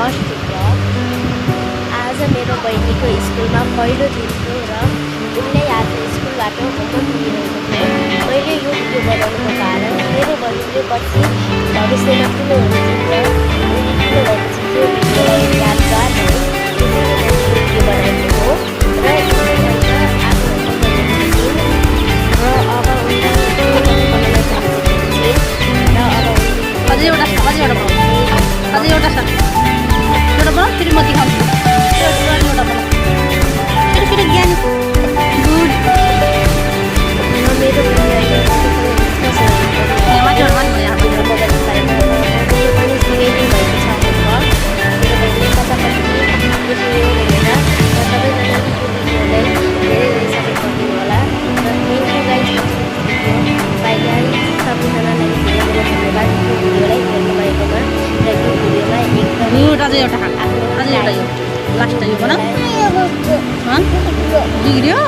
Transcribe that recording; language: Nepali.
First blog. आज मेरो बहिनीको स्कुलमा पहिलो दिन थियो र उनले आज स्कुलबाट होमवर्क दिइरहेको थियो। मैले यो भिडियो बनाउनुको कारण मेरो बहिनीले पछि भविष्यमा ठुलो हुन्छ र उनी ठुलो भएपछि यो भिडियोलाई यादगार होस् त्यसैले मैले यो भिडियो बनाएको हो। र आज अब उनलाई बनाउन चाहन्छु र अब अझै एउटा बनाऊ फेरि म देखाउँछु। एउटा बनाऊ फेरि ज्ञान गुड मेरो अझै एउटा यो लास्ट यो बनाऊ बिग्रियो।